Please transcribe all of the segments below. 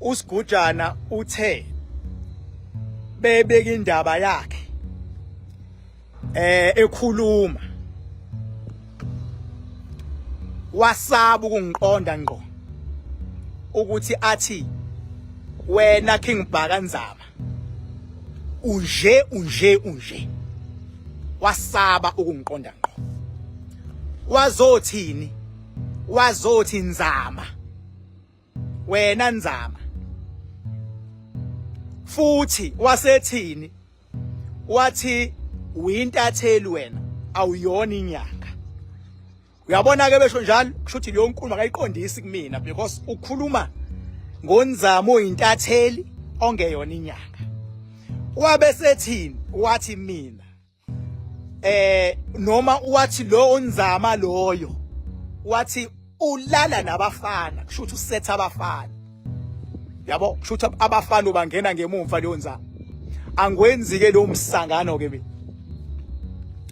Usigujana uthe bebeka indaba yakhe ekhuluma wasaba ukungiqonda ngqo ukuthi athi wena King Bhaka Nzama unje unje unje, wasaba ukungiqonda ngqo. Wazothini? Wazothi Nzama, wena Nzama. Futhi wasethini? Wathi uyintatheli wena, awuyona inyanga. Uyabona ke besho njalo, kusho ukuthi leyo nkulumo akayiqondisi kumina because ukhuluma ngoNzama oyintatheli ongeyona inyanga. Wabe sethini? Wathi mina noma wathi lo onzama loyo, wathi ulala nabafana, kusho ukuthi usetha abafana, yabo, kusho ukuthi abafana ubangena ngemumva leyo nzama. Angwenzi ke lo msangano ke mina,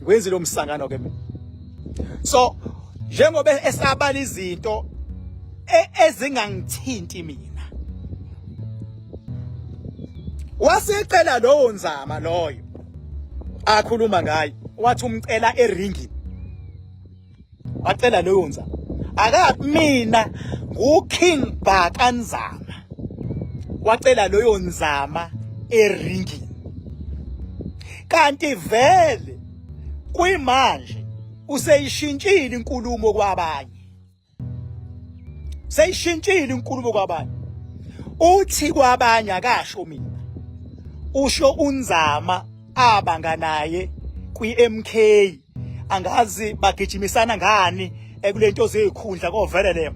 ngwenzi lo msangano ke mina. So njengoba esabala izinto ezingangithinti mina, wasecela lowo nzama loyo akhuluma ngayo, wathi umcela eringini, wacela loyo nzama. Akakumina nguKing Bhaka Nzama, wacela loyo nzama eringini. Kanti vele kuyimanje useyishintshile inkulumo kwabanye, seyishintshile inkulumo kwabanye. Uthi kwabanye akasho mina, usho uNzama abanga naye kwi-MK, angazi bagijimisana ngani ekulento zezikhundla kovele le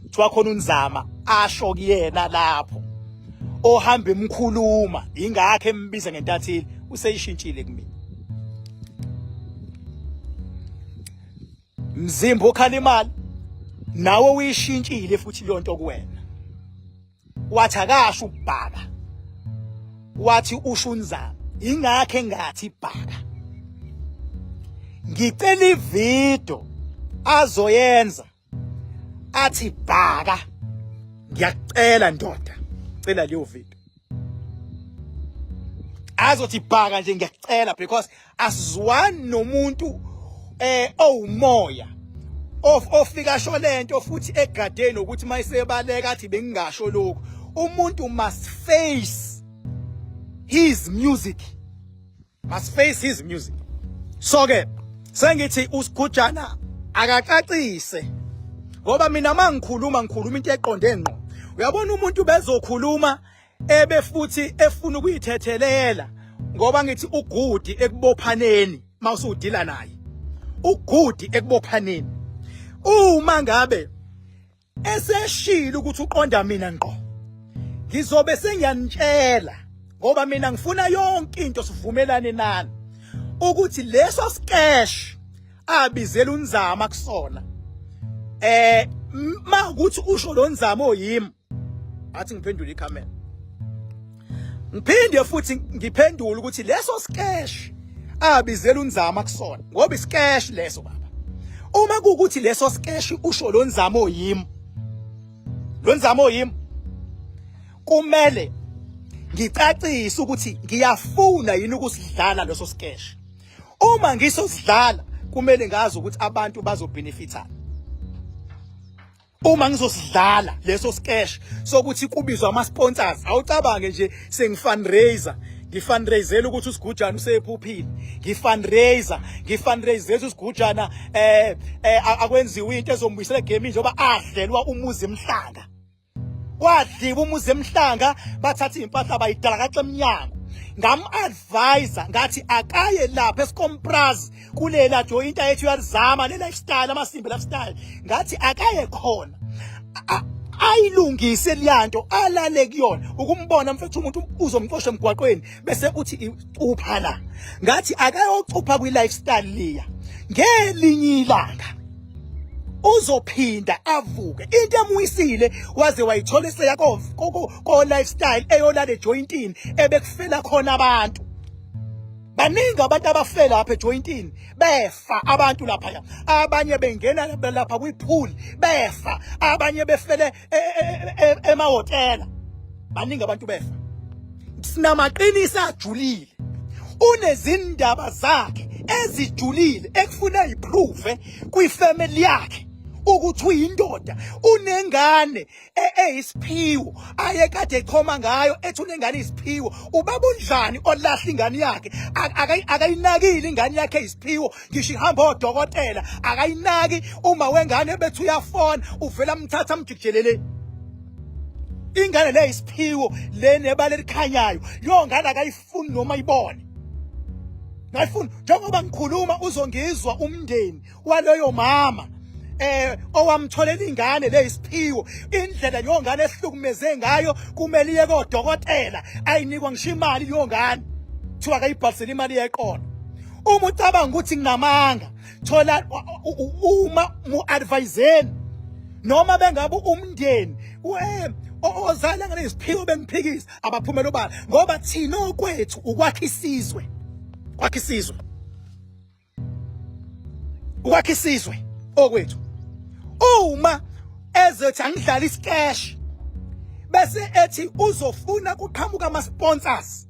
kuthiwa khona uNzama asho kuyena lapho ohamba emkhuluma, ingakho embiza ngentatheli. Useyishintshile kumina. Mzimba okhala imali nawe uyishintshile futhi leyo nto kuwena. Wathi akasho ubhaka, wathi usho uNzama, ingakho engathi bhaka. Ngicela ivideo azoyenza athi bhaka, ngiyakucela ndoda, cela leyo video azothi bhaka nje, ngiyakucela, because asizwani nomuntu owumoya ofika sho lento futhi egadeni ukuthi mayisebaleka athi bengingasho lokhu. Umuntu must face his music, must face his music. So ke sengithi uSigujana akacacise, ngoba mina mangikhuluma ngikhuluma into eqonde ngqo. Uyabona, umuntu bezokhuluma ebe futhi efuna ukuyithethelela, ngoba ngithi ugudi ekubophaneni mawusudila naye, ugudi ekubophaneni. Uma ngabe eseshilo ukuthi uqonda mina ngqo, ngizobe sengiyanitshela, ngoba mina ngifuna yonke into sivumelane nani ukuthi leso skesh abizela uNzama kusona, ma ukuthi usho lo Nzama oyimi. Athi ngiphendule ikhamera, ngiphinde futhi ngiphendule ukuthi leso skesh abizela uNzama kusona, ngoba iskesh leso baba, uma kuukuthi leso skesh usho lo Nzama oyimi, lo Nzama oyimi, kumele ngicacise ukuthi ngiyafuna yini ukusidlala leso skesh. Uma ngisosidlala kumele ngazi ukuthi abantu bazobenefita uma ngizosidlala leso skesh sokuthi kubizwa ama sponsors. Awucabange nje sengifundraiser, ngifundraisela ukuthi uSigujana usephuphile, ngifundraiser, ngifundraisela uSigujana akwenziwe into ezombuyisela egaming njengoba adlelwa umuzi emhlanga, kwadliwa umuzi emhlanga, bathatha impahla bayidala kaxa emnyango. Ngam-advisa ngathi akaye lapha eSkompraz kulela jointa yethu uyalizama le lifestyle, amasimbi lifestyle, ngathi akaye khona ayilungise liyanto alale kuyona. Ukumbona mfethu umuntu uzomxosha emgwaqweni bese uthi icupha la, ngathi akayocupha kwi-lifestyle liya, ngelinye ilanga uzophinda avuke. Into emuyisile waze wayithola eseya ko lifestyle eyolala ejointini ebekufela khona abantu baningi, abantu abafela lapha ejointini, befa abantu lapha, abanye bengena lapha kwipool befa, abanye befele emahhotela. Baningi abantu befa. Sinamaqiniso ajulile. Unezindaba zakhe ezijulile ekufuna iprove kwifamily yakhe ukuthi uyindoda unengane e, eyisiphiwo ayekade echoma ngayo ethi unengane isiphiwo ubaba unjani olahla ingane yakhe akayinakile ingane yakhe isiphiwo ngisho ihamba odokotela akayinaki uma wengane bethi uyafona uvela amthatha amjikijelele ingane le isiphiwo le nebala elikhanyayo leyo ngane akayifuni noma ibone ngayifuni njengoba ngikhuluma uzongizwa umndeni waloyo mama eh owamtholela ingane le isiphiwo indlela leyo ngane ehlukumeze ngayo kumele iye kodokotela ayinikwa ngisho imali leyo ngane kuthiwa akayibhalisele imali yeqolo uma ucabanga ukuthi nginamanga thola uma mu-adviseni noma bengabe umndeni ozala ngalesiphiwo bengiphikisa abaphumela obala ngoba thina okwethu ukwakha isizwe kwakha isizwe ukwakha isizwe okwethu uma ezothi angidlala isikeshi bese ethi uzofuna kuqhamuka ama sponsors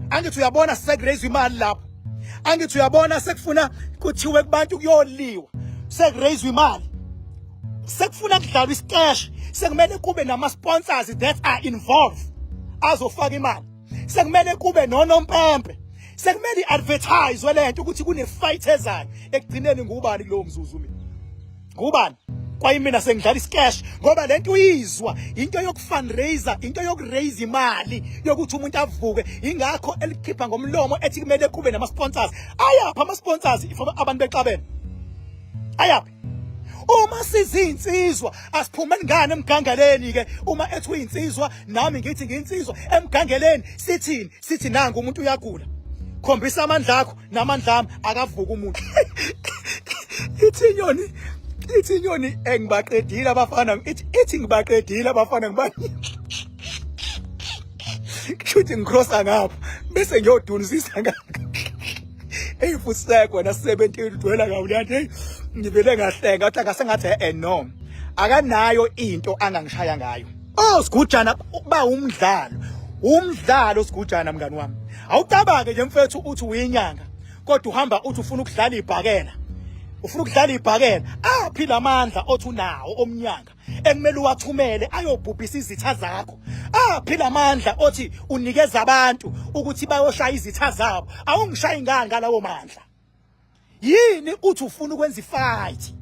angithi uyabona sekuraise imali lapho angithi uyabona sekufuna kuthiwe kubantu kuyoliwa sekuraise imali sekufuna kudlalwa isikeshi sekumele kube nama sponsors that are involved azofaka imali sekumele kube nonompempe sekumele i-advertise lento ukuthi kune-fight ezayo ekugcineni ngubani kulowo mzuzu mina ngubani kwayimina sengidlala iscash ngoba lento uyizwa into yokufundraiser into yokuraise imali yokuthi umuntu avuke ingakho elikhipha ngomlomo ethi kumele kube nama sponsors ayaphi ama sponsors if abantu bexabene ayaphi uma sizinsizwa asiphumeni ngane emgangeleni ke uma ethi uyinsizwa nami ngithi ngiyinsizwa emgangeleni sithini sithi nangu umuntu uyagula khombisa amandla akho namandla ami akavuka umuntu ithi inyoni ithi inyoni engibaqedile abafana ithi ithi ngibaqedile abafana ngiba kushuthi ngicrossa ngapha bese ngiyodunzisa ngapha eyi futhi wena 17 udwela kawulanti hey ngivele ngahleka ngathi akasengathi eh no akanayo into angangishaya ngayo oh sigujana ba umdlalo umdlalo sigujana mngani wami awucabange nje mfethu uthi uyinyanga kodwa uhamba uthi ufuna ukudlala ibhakela ufuna ukudlala ibhakela aphi lamandla othi unawo omnyanga ekumele uwathumele ayobhubhisa izitha zakho aphi lamandla othi unikeza abantu ukuthi bayoshaya izitha zabo awungishayi ngani ngalawo mandla yini uthi ufuna ukwenza ifight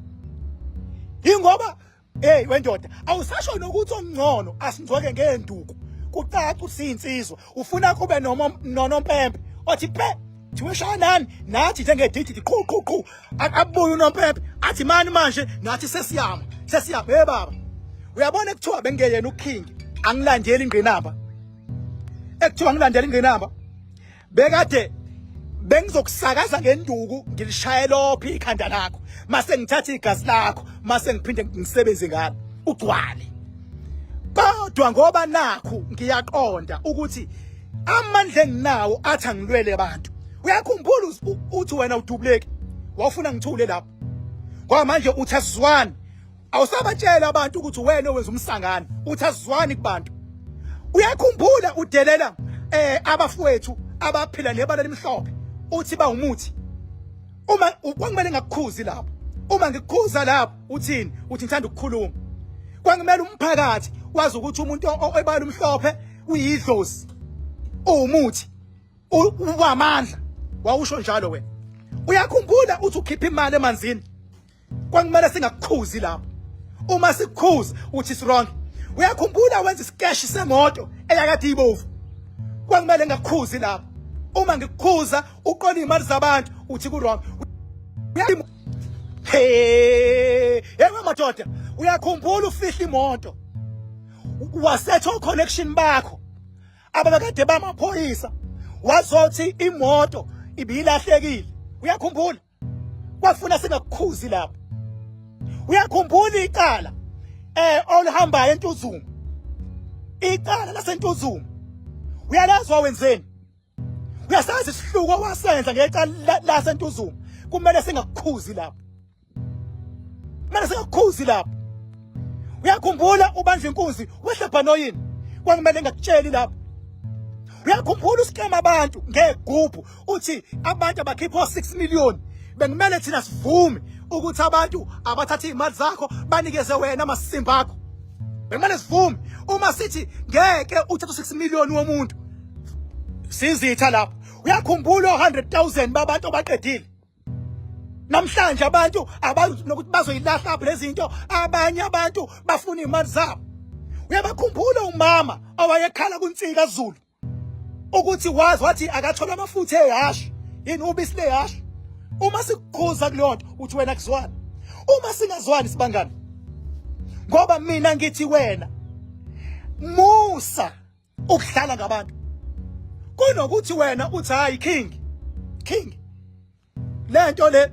ingoba hey wendoda awusasho nokuthi ongcono asingcweke ngenduku kucaca ukuthi siyinsizwa ufuna kube nonompempe othi pe thiwe shaya nani nathi njengedidi qhu qhu qhu abuye unompempe athi mani manje nathi sesiyama sesiyama hey baba uyabona ekuthiwa bengeyena uking angilandeli ingqinamba ekuthiwa ngilandela ingqinamba bekade bengizokusakaza ngenduku ngilishaye lophi ikhanda lakho mase ngithatha igazi lakho mase ngiphinde ngisebenze ngalo ugcwale kodwa ngoba nakhu ngiyaqonda ukuthi amandla enginawo athi angilwele abantu uyakhumbula uthi wena udubuleki wawufuna ngithule lapho ngoba manje uthi asizwani awusabatshela abantu ukuthi wena owenza umsangano uthi asizwani kubantu uyakhumbula udelela eh abafowethu abaphila nebala elimhlophe uthi bawumuthi uma kwakumele ngakukhuzi lapho uma ngikukhuza lapho uthini uthi ngithanda ukukhuluma kwakumele umphakathi wazi ukuthi umuntu ebala umhlophe uyidlozi uwumuthi uwamandla wawusho njalo wena uyakhumbula uthi ukhipha imali emanzini kwakumele singakukhuzi lapho uma sikukhuza uthi is wrong uyakhumbula wenza isikeshi semoto eyakade ibovu kwakumele ngakukhuzi lapho uma ngikukhuza uqola imali zabantu uthi ku wrong hey hey madoda uyakhumbula ufihla imoto wasetha connection bakho ababekade bamaphoyisa wazothi imoto ibilahlekile uyakhumbula kwafuna singakukhuzi lapho uyakhumbula icala eh oluhambayo entuzuma icala lasentuzuma uyalazwa wenzeni uyasazi isihluko wasenza ngecala lasentuzuma kumele singakukhuzi lapho kumele singakukhuzi lapho uyakhumbula ubanjwa inkunzi wehle bhanoyini Kwakumele ngakutsheli lapho. Uyakhumbula usikema abantu ngegubhu uthi abantu abakhipha o6 million. Bekumele thina sivume ukuthi abantu abathatha izimali zakho banikeze wena amasimba akho. Bekumele sivume uma sithi ngeke uthathe u6 million womuntu. Sizitha lapho. Uyakhumbula o100000 babantu abaqedile. Namhlanje abantu abazi nokuthi bazoyilahla apho lezinto, abanye abantu bafuna imali zabo. Uyabakhumbula umama owayekhala kuNsika Zulu ukuthi wazi wathi akathola amafutha ehashi, yini ubisi lehashi. Uma sikukhuza kuleyo nto uthi wena kuzwani. Uma singazwani sibangani. Ngoba mina ngithi wena musa ukudlala ngabantu kunokuthi wena uthi hayi king king lento le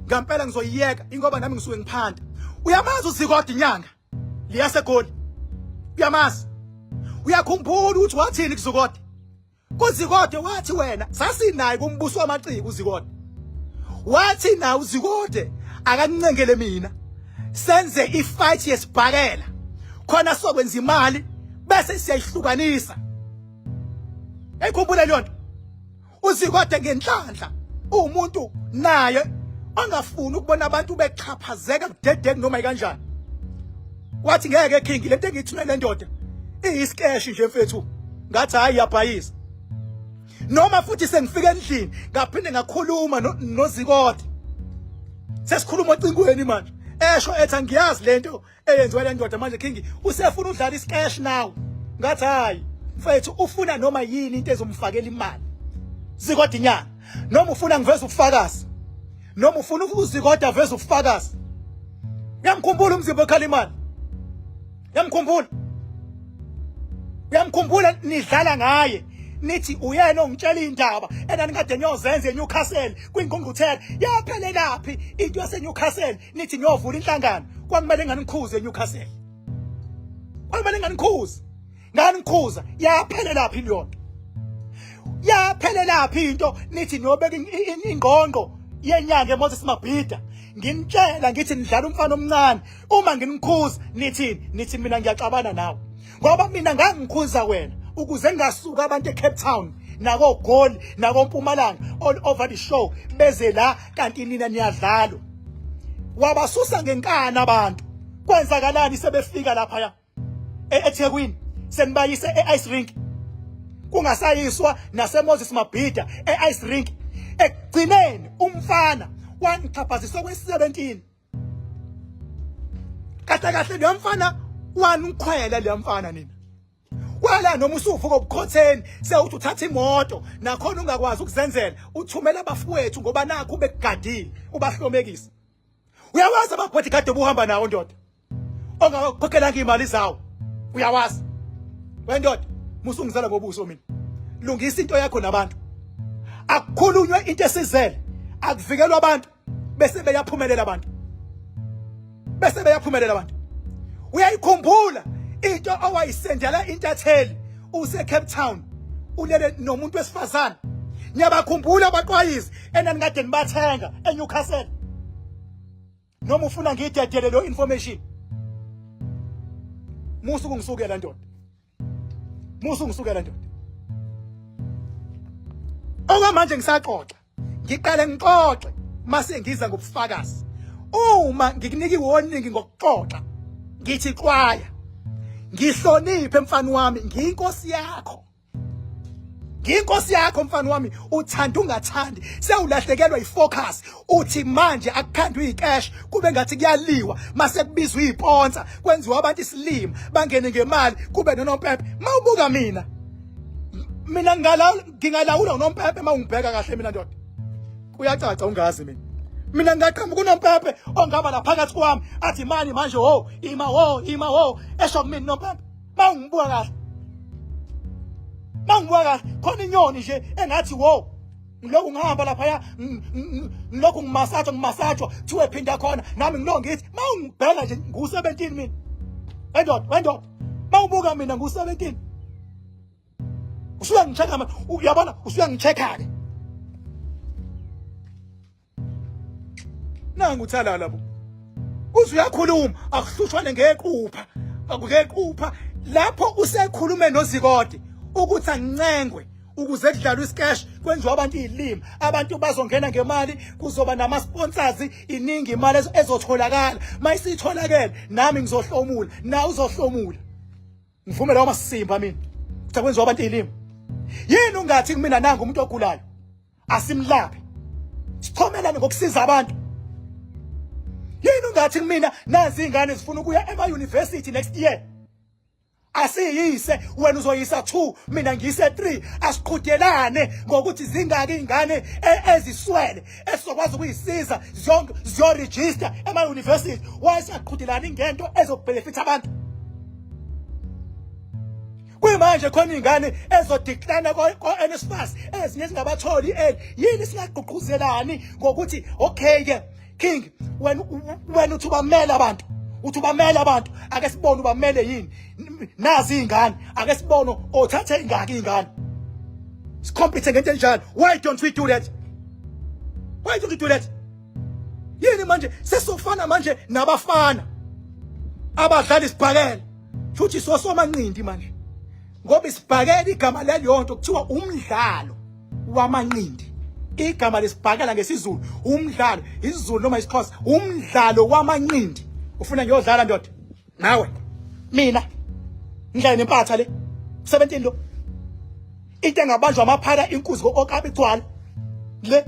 ngampela ngizoyiyeka ingoba nami ngisuke ngiphanda. Uyamazi uZikode inyanga liyasegoli, uyamazi, uyakhumbula ukuthi wathini kuZikode? KuZikode wathi wena sasinaye kumbuso wamaciko uZikode, wathi na uZikode akancengele mina senze ifight yesibhakela khona sokwenza imali bese siyayihlukanisa. Ayikhumbule leyo nto. UZikode ngenhlanhla uwumuntu naye ongafuni ukubona abantu bexhaphazeka budedengu noma ikanjani. Wathi ngeke king lento engiyithumele le ndoda iyisikeshi nje mfethu, ngathi hayi iyabhayisa. Noma futhi sengifika endlini ngaphinde ngakhuluma noZikode, sesikhuluma ocingweni manje, esho ethi angiyazi lento eyenziwa le ndoda manje king usefuna udlala iscash now. Ngathi hayi mfethu ufuna noma yini into ezomfakela imali Zikode inyanga, noma ufuna ngiveze ubufakazi, noma ufuna uZikode aveze ubufakazi. Uyamkhumbula umzimba okhala imali, uyamkhumbula, uyamkhumbula nidlala ngaye nithi uyena ongitshela indaba enanikade niyozenza eNewcastle kwingqungquthela. Yaphelelaphi into yaseNewcastle? Nithi niyovula inhlangano. Kwakumele nganikhuze eNewcastle, kwakumele nganikhuze, nganikhuza. Yaphelelaphi leyo nto? Yaphelelaphi into? Nithi niyobeka ingqongqo yenyanga eMoses Mabhida, nginitshela ngithi nidlala umfana omncane. Uma nginikhuza nithini? Nithi mina ngiyaxabana nawe, ngoba mina ngangikhuza wena ukuze ngingasuka abantu eCape Town nakoGoli nakoMpumalanga all over the show beze la, kanti nina niyadlalwa. Wabasusa ngenkani abantu. Kwenzakalani sebefika lapha ya eThekwini? Senibayise e-ice rink, kungasayiswa naseMoses Mabhida e-ice rink. Ekugcineni umfana wangixhaphaziswa kwe-17. Kahle kahle leyo mfana wanikhwela leyo mfana nina wala, noma usuvuka obukhotheni sewuthi uthatha imoto nakhona ungakwazi ukuzenzela, uthumela abafowethu ngoba nakho ubekugadile ubahlomekisa. Uyawazi ama-bodyguard obuhamba nawo ndoda ongakhokhelanga iy'mali zawo, uyawazi wendoda. Musungizela ngobuso mina, lungisa into yakho nabantu, akukhulunywe into esizele, akuvikelwa abantu bese beyaphumelela abantu, bese beyaphumelela abantu. Uyayikhumbula into owayisendela intatheli use Cape Town ulele nomuntu wesifazane? Niyabakhumbula abaqwayizi enanikade nibathenga eNewcastle? Noma ufuna ngiyidedele lo information? Musu kungisukela ndoda, musu ngisukela ndoda. Okwamanje ngisaxoxa, ngiqale ngixoxe mase ngiza ngobufakazi. Uma ngikunika iwarning ngokuxoxa ngithi xwaya, ngihloniphe mfana wami, ngiyinkosi yakho, ngiyinkosi yakho mfana wami. Uthanda ungathandi sewulahlekelwa ifocus. Uthi manje akukhandwe icash kube ngathi kuyaliwa, mase kubizwa iziponsa kwenziwa abantu isilima bangene ngemali kube nonompempe. Mawubuka mina, mina ngingalawula unompempe. Mawungibheka kahle mina ndoda, kuyacaca ungazi mina. Mina ngingaqhamuka unompempe ongaba la phakathi kwami athi mani manje ho ima ho ima ho, esho kumina unompempe. Mawungibuka kahle, mawungibuka kahle, khona inyoni nje engathi wo ngilokhu ngihamba laphaya, ngilokhu ngimasajwa ngimasajwa kuthiwe phinda khona nami ngilokhu ngithi mawungibheka nje ngu-17 mina wendoda, wendoda mawubuka mina ngu-17. Usuyangi-check-a manje, uyabona, usuyangi-check-a ke nangu uthalala bo uze uyakhuluma, akuhlushwane ngequpha, akukequpha. Lapho usekhulume noZikode ukuthi angincengwe ukuze kudlalwe isikesh, kwenziwa abantu izilima, abantu bazongena ngemali, kuzoba nama sponsors, iningi imali ezotholakala. Mayisitholakele nami ngizohlomula, na uzohlomula. Ngivume lawo masimba mina ukuthi kwenziwa abantu izilima. Yini ungathi kumina nanga umuntu ogulayo asimlaphe, sichomelane ngokusiza abantu. Yini ungathi kumina nazi izingane zifuna ukuya ema university next year, asiyise, wena uzoyisa 2, mina ngiyise 3, asiqhudelane ngokuthi zingaki izingane eziswele esizokwazi ukuyisiza zonke ziyoregister ema university. Why singaqhudelani ngento ezobenefit abantu? Kuyimanje khona izingane ezodecline ko-NSFAS, ezinye zingabatholi i-early. Yini singagqugquzelani ngokuthi okay ke King, wena uthi ubamele abantu, uthi ubamele abantu, ake sibone ubamele yini. Nazi izingane, ake sibone othathe ingaki izingane, sicompete ngento enjalo. Why don't we do that? Why don't we do that? Yini manje sesofana manje nabafana abadlala isibhakela, futhi sosomanqindi manje, ngoba isibhakela igama leliyonto kuthiwa umdlalo wamanqindi. Igama lesibhakela ngesiZulu umdlalo, isiZulu noma isiXhosa, umdlalo wamanqindi. Ufuna ngiyodlala ndoda nawe? Mina ngidlale nempatha le 17 lo, into engabanjwa amaphara inkuzi okabi igcwala le.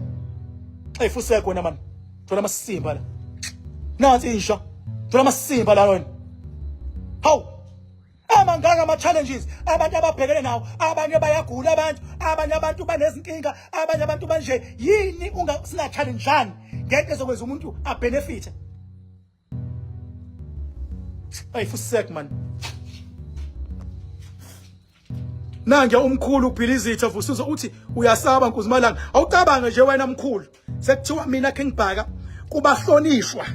Ayifuseko wena mani, thola amasimba la, nansi insha, thola amasimba la wena. Hawu, amangaka ama-challenges abantu ababhekene nawo. Abanye bayagula abantu, abanye abantu banezinkinga, abanye abantu banje. Yini singa-challenge-ani ngento ezokwenza umuntu abenefite? Ayifusek man. Nange umkhulu ubhilizitha vusuzo uthi uyasaba Nkuzimalanga. Awucabange nje wena mkhulu, sekuthiwa mina King Bhaka kubahlonishwa,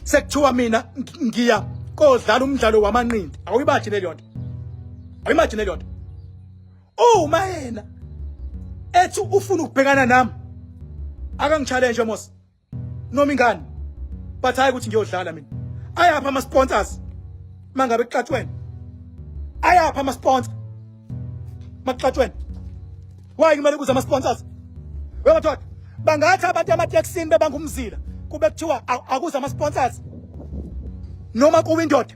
sekuthiwa mina ngiya kodlala umdlalo wamanqindi. Awuyimagine leyo nto, awuyimagine leyo nto. Uma yena ethi ufuna ukubhekana nami, akangichallenge mos noma ingane, but hayi ukuthi ngiyodlala mina. Ayapha ama sponsors mangabe kuxatshwene? Ayapha ama sponsor makuxatshwene? Why kumele kuze ama sponsors? Wemadoda, bangathi abantu ematekisini bebangumzila, kube kuthiwa akuze ama sponsors noma kuwe indoda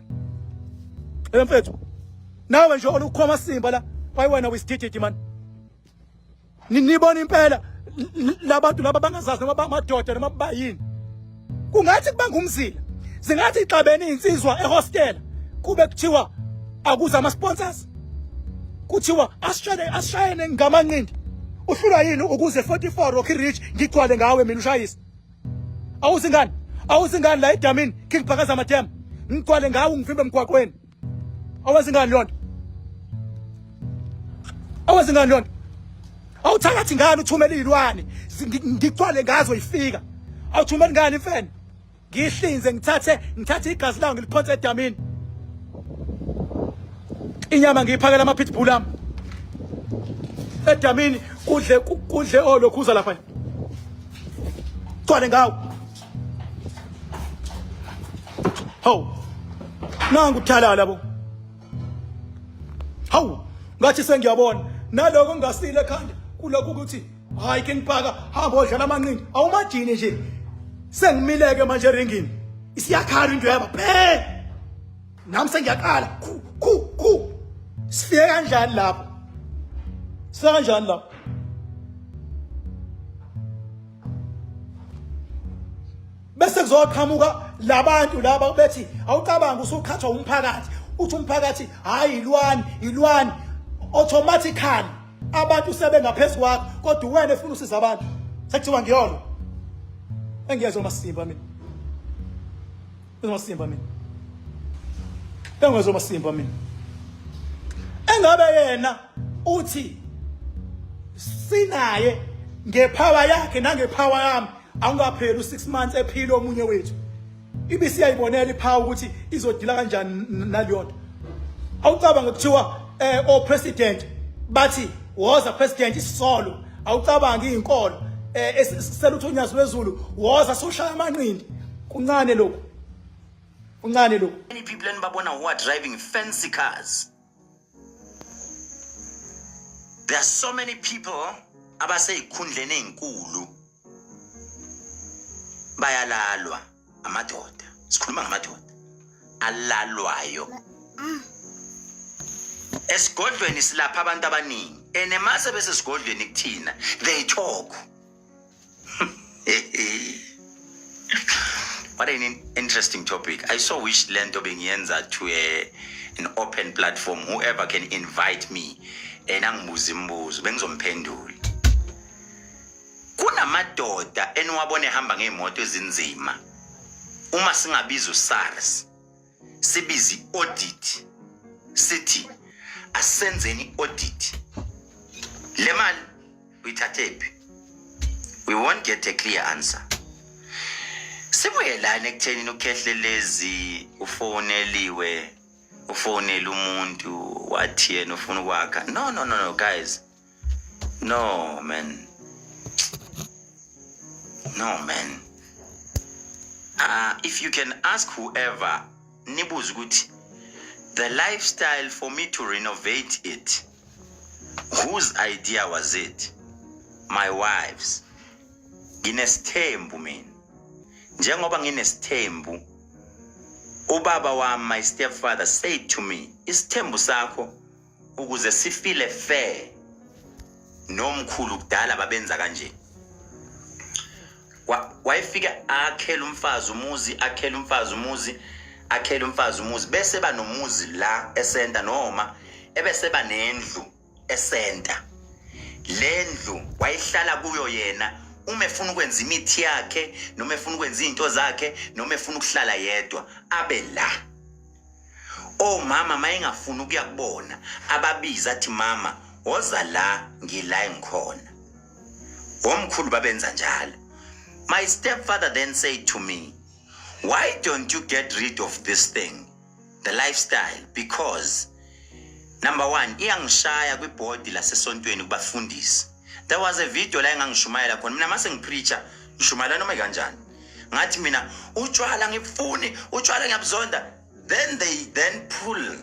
emfethu nawe nje olukhoma simba la wayiwena wisidididi man. Nibona impela labantu laba bangazazi noma bamadoda noma bayini. Kungathi kubanga umzila, zingathi ixabene insizwa ehostela, kube kuthiwa akuze ama sponsors, kuthiwa asishayene asishayene ngamanqindi. Uhlulwa yini ukuze 44 Rocky Ridge ngigcwale ngawe mina ushayisa? Awuzingane, awuzingane la edamini King Phakaza Madam, ngigcwale ngawe ngivimbe emgwaqweni. Awazingani lonto, awazingani lonto. Awuthakathi ngani uthumela izilwane ngigcwale ngazo ifika? Awuthumeli ngani imfene ngihlinze, ngithathe igazi lawo ngiliphonse edamini, inyama ngiyiphakela ama-pitbull ami edamini, kudle kudle olokhuza lapha, gcwale ngawo. Hawu, nangu uthalala bo. Hawu, ngathi sengiyabona naloko ngingasile ekhanda kulokhu ukuthi hayi King Bhaka hamba odlala amanqindi. Awumajini nje sengimileke manje eringini, isiyakhala into yaba bhe, nami sengiyaqala khu khu khu. Sifike kanjani lapho? Sifike kanjani lapho? Bese kuzoqhamuka labantu laba bethi awucabanga usuqhathwa umphakathi, uthi umphakathi hayi ilwani ilwani, automatically abantu sebengaphezulu kwakho, kodwa wena efuna usiza abantu sekuthiwa ngiyolo. Engiyezwa masimba mina, masimba mina, engezwa masimba mina. Engabe yena uthi sinaye ngepower yakhe nangepower yami, awungapheli u6 months ephila omunye wethu, ibisiyayibonela ipower ukuthi izodila kanjani naleyonto. Awucabanga kuthiwa o president bathi woza president isisolo. Awucabanga izinkolo selutho unyazi lwezulu, woza soshaya amanqindi. Kuncane lokhu. Uncane lo. Many people enibabona who are driving fancy cars. There are so many people abaseyikhundleni ezinkulu bayalalwa amadoda. Sikhuluma ngamadoda alalwayo. Esigodlweni silapha abantu abaningi. Ene mase bese sigodlweni kuthina they talk. What an interesting topic. I so wish lento bengiyenza to an open platform. Whoever can invite me and angibuza imibuzo bengizomphendula. Kunamadoda eniwabona ehamba ngezimoto ezinzima. Uma singabiza uSARS, sibize i-audit, sithi asenzeni i-audit. Le mali uyithathephi? We won't get a clear answer. Sibuyelane ekuthenini uKhehlelezi ufoneliwe, ufonela umuntu wathi yena ufuna ukwakha. No, no, no, no, guys. No, man. No, man. If you can ask whoever, nibuze ukuthi the lifestyle for me to renovate it, whose idea was it? My wife's. Nginesithembu mina. Njengoba nginesithembu, ubaba wami, my stepfather, said to me, isithembu sakho ukuze sifile fair nomkhulu kudala babenza kanje. Wayefika akhela umfazi umuzi, akhela umfazi umuzi, akhela umfazi umuzi, bese banomuzi la esenta, noma ebese banendlu esenta. Lendlu wayehlala kuyo yena uma efuna ukwenza imithi yakhe, noma efuna ukwenza izinto zakhe, noma efuna ukuhlala yedwa, abe la. Omama mayengafuni ukuya kubona, ababiza athi mama woza la, ngila engikhona. Omkhulu babenza njalo. My stepfather then said to me, why don't you get rid of this thing, the lifestyle? Because number one, iyangishaya kwibhodi lasesontweni kubafundisi. There was a video la engangishumayela khona mina, mase ngipreacher ngishumayela noma kanjani, ngathi mina utshwala ngifuni, utshwala ngiyabuzonda. Then they then pull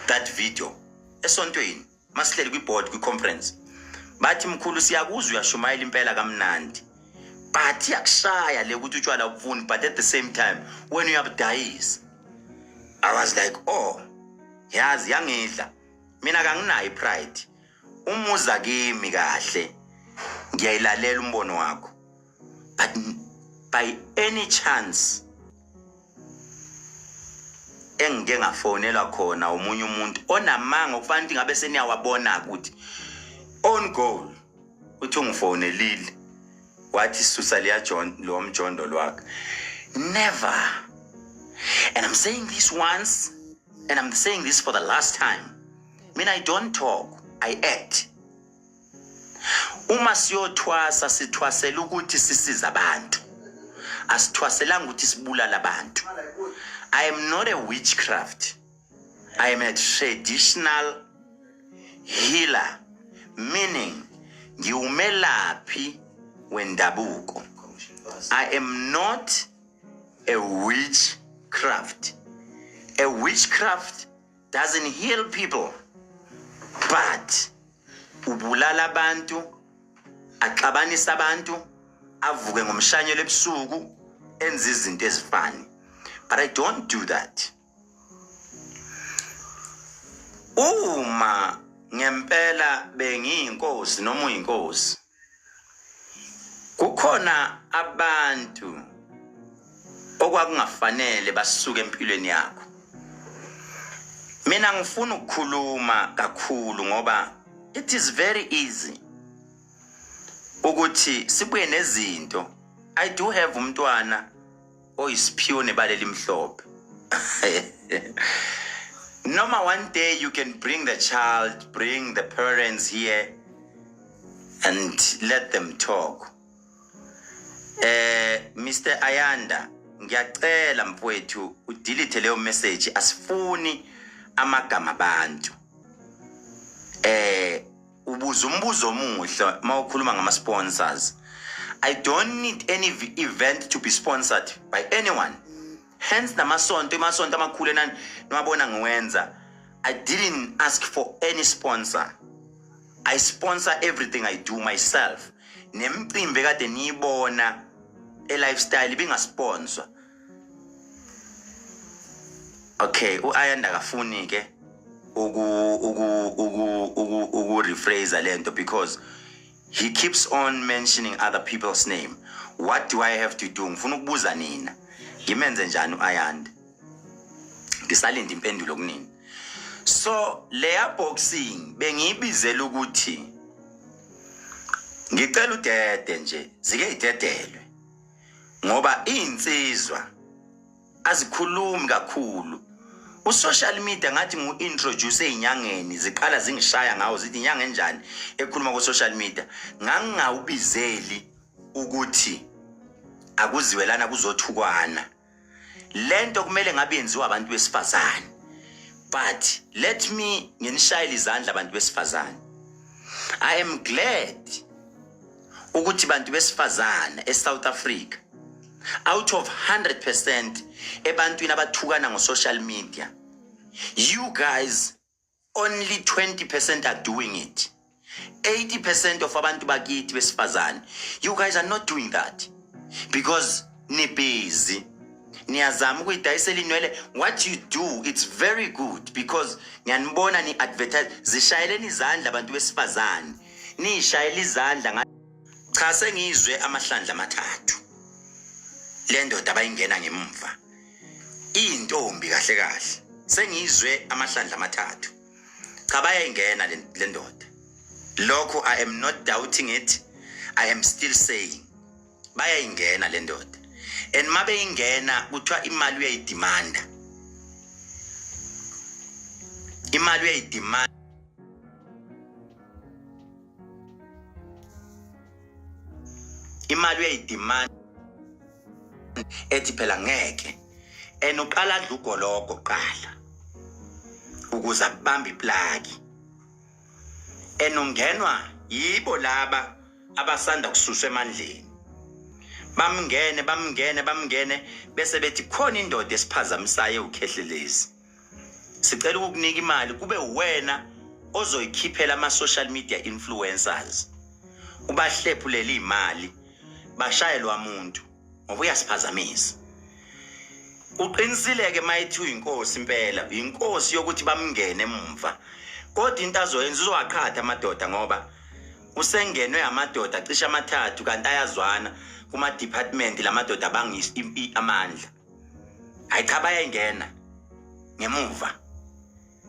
that video esontweni masihleli kwi-board kwi-conference, bathi mkhulu siyakuzwa uyashumayela impela kamnandi, but iyakushaya le ukuthi utshwala ubufuni, but at the same time wena uyabudayisa. I was like, oh, yazi yangidla mina, kanginayo ipride. Umuza kimi kahle, ngiyayilalela umbono wakho, but by any chance engike ngafonelwa khona omunye umuntu onamanga okufanele ukuthi ngabe seniyawabona ukuthi on goal, uthi ungifonelile wathi susa liya John lo mjondo lwakhe. Never. And I'm saying this once and I'm saying this for the last time. Mina, I don't talk, I act. Uma siyothwasa, sithwasela ukuthi sisize abantu, asithwaselanga ukuthi sibulala abantu. I am not a witchcraft, I am a traditional healer, meaning ngiwumelaphi wendabuko. I am not a witchcraft. A witchcraft doesn't heal people, but ubulala abantu, axabanisa abantu, avuke ngomshanyelo ebusuku, enze izinto ezifani, but I don't do that. Uma ngempela bengiyinkosi noma uyinkosi, kukhona abantu okwakungafanele basuke empilweni yakho. Mina ngifuna ukukhuluma kakhulu ngoba it is very easy ukuthi sibuye nezinto. I do have umntwana oyisiphiwo nebala elimhlophe. Noma one day you can bring the child, bring the parents here and let them talk. Mr Ayanda, ngiyacela mfowethu udelete leyo message, asifuni amagama abantu. Ubuza umbuzo omuhle mawukhuluma ngama sponsors. I don't need any event to be sponsored by anyone. Hence namasonto, imasonto amakhulu enani niwabona ngiwenza, I didn't ask for any sponsor. I sponsor everything I do myself. Nemicimbi ekade niyibona e-lifestyle ibingasponswa. Okay, u-Ayanda akafuni ke uku uku uku uku uku rephrase lento because he keeps on mentioning other people's name. What do I have to do? Ngifuna ukubuza nina. Ngimenze njani u-Ayanda? Ngisalinda impendulo kunini. So leya boxing bengiyibizela ukuthi ngicela udede nje zike idedelwe ngoba insizwa azikhulumi kakhulu usocial media ngathi ngu-introduce ey'nyangeni ziqala zingishaya ngawo zithi inyanga enjani ekhuluma ku-social media ngangingawubizeli ukuthi akuziwelana kuzothukwana lento kumele ngabe yenziwa abantu besifazane but let me nginishayele izandla abantu besifazane. I am glad ukuthi bantu besifazane eSouth Africa out of 100% ebantwini abathukana ngo-social media, you guys only 20% are doing it. 80% of abantu bakithi besifazane, you guys are not doing that because nibhizi niyazama ukuyidayisela inwele. What you do, it's very good because ngiyanibona ni-advertise. Zishayeleni izandla abantu besifazane, niyishayela izandla. Cha, sengizwe amahlandla amathathu le ndoda abayingena ngemumva iyintombi kahle kahle, sengizwe amahlandla amathathu. Cha, bayayingena le ndoda. Lokho I am not doubting it, I am still saying bayayingena le ndoda. And mabeyingena kuthiwa imali uyayidimanda, imali uyayidimanda, imali uyayidimanda, ethi phela ngeke. And uqala adla ugologo kuqala ukuze abambe iplaki. And ungenwa yibo laba abasanda kususwa emandleni, bamngene bamngene bamngene bese bethi khona indoda esiphazamisayo ewukhehlelezi, sicela ukukunika imali kube uwena ozoyikhiphela ama-social media influencers, ubahlephulele imali, bashayelwa muntu ngoba uyasiphazamisa. Uqinisile-ke mayethi uyinkosi, impela inkosi yokuthi bamngene emumva, kodwa into azoyenza uzowaqhatha amadoda ngoba usengenwe amadoda cishe amathathu kanti ayazwana kuma-department lamadoda abanga amandla. Hayi cha, bayayingena ngemuva.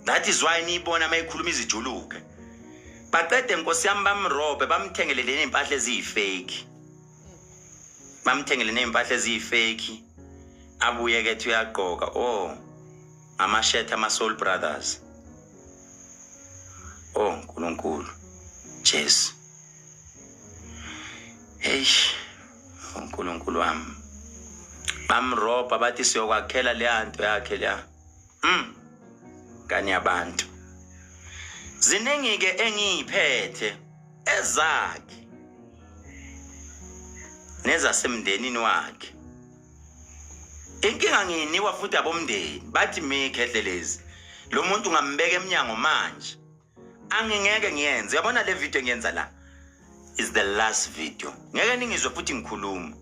That is why niyibona uma ikhuluma izijuluke. Baqede nkosi yami bamrobe, bamthengele ney'mpahla eziyifeki, bamthengele ney'mpahla eziyifeki, abuye kethi uyagqoka oh amashethi ama-Soul Brothers. Oh Nkulunkulu Jesu, hey uNkulunkulu wami, bamrobha bathi siyokwakhela leya nto yakhe leya. Kanye abantu ziningi ke engiyiphethe ezakhe nezasemndenini wakhe. Inkinga ngiyinikwa futhi abomndeni bathi mikhehlelezi lo muntu ngambeka eminyango manje angingeke ngiyenze. Yabona le video engiyenza la is the last video, ngeke ningizwe futhi ngikhuluma,